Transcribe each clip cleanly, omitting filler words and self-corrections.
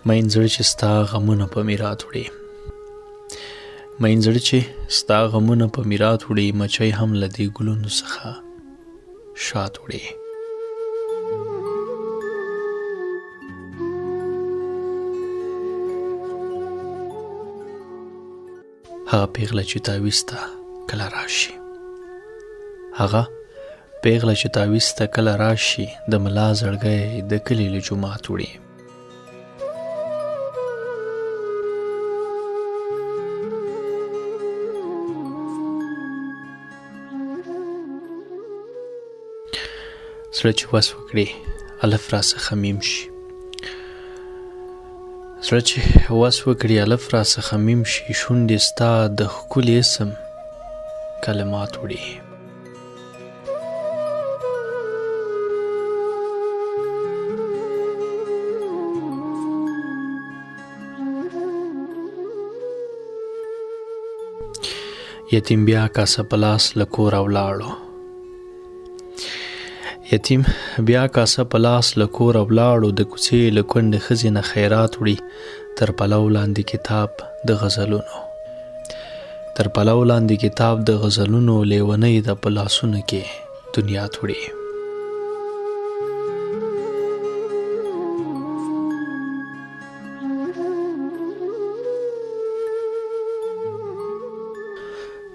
مین زړه چې ستا غمونه په میرات وړي، مین زړه چې ستا غمونه په میرات وړي، مچۍ هم له دې ګلونو څخه شات وړي. هغه پیغله چې تاویز ته کله راشي، هغه پیغله چې تاویز ته کله راشي، د ملا زړګی د کلي له جومات وړي. زړه چې وس وکړي الف را څخه میم شي، زړه چې وس وکړي الف را څخه میم شي، شونډې ستا د ښکلي اسم کلمات وړي. یتیم بیا کاسه په لاس له کوره ولاړو، یتیم بیا کاسه په لاس له کوره ولاړو، د کوڅې له کونډې ښځې نه خیرات وړي، تر پلو لاندې کتاب د غزلونو، تر پلو لاندې کتاب د غزلونو، لیونۍ ده په لاسونو کې دنیا وړي.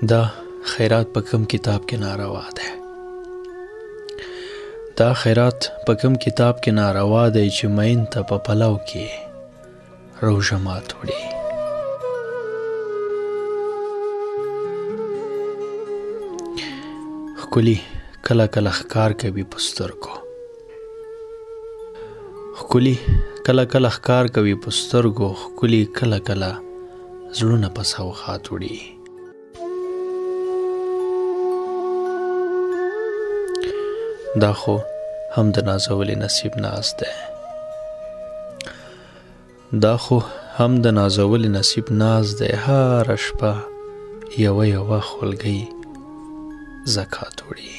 دا خیرات په کوم کتاب کې ناروا دی؟ دا خیرات په کوم کتاب کې ناروا دی چې مین ته په پلو کې روژه مات وړي؟ ښکلي کله کله ښکار کوي په سترګو، ښکلي کله کله ښکار کوي په سترګو، ښکلي کله کله زړونه په سوغات وړي. دا خو هم د نازولي نصیب ناز دی، دا خو هم د نازولي نصیب ناز دی، هره شپه یوه یوه خولګۍ زکات وړي.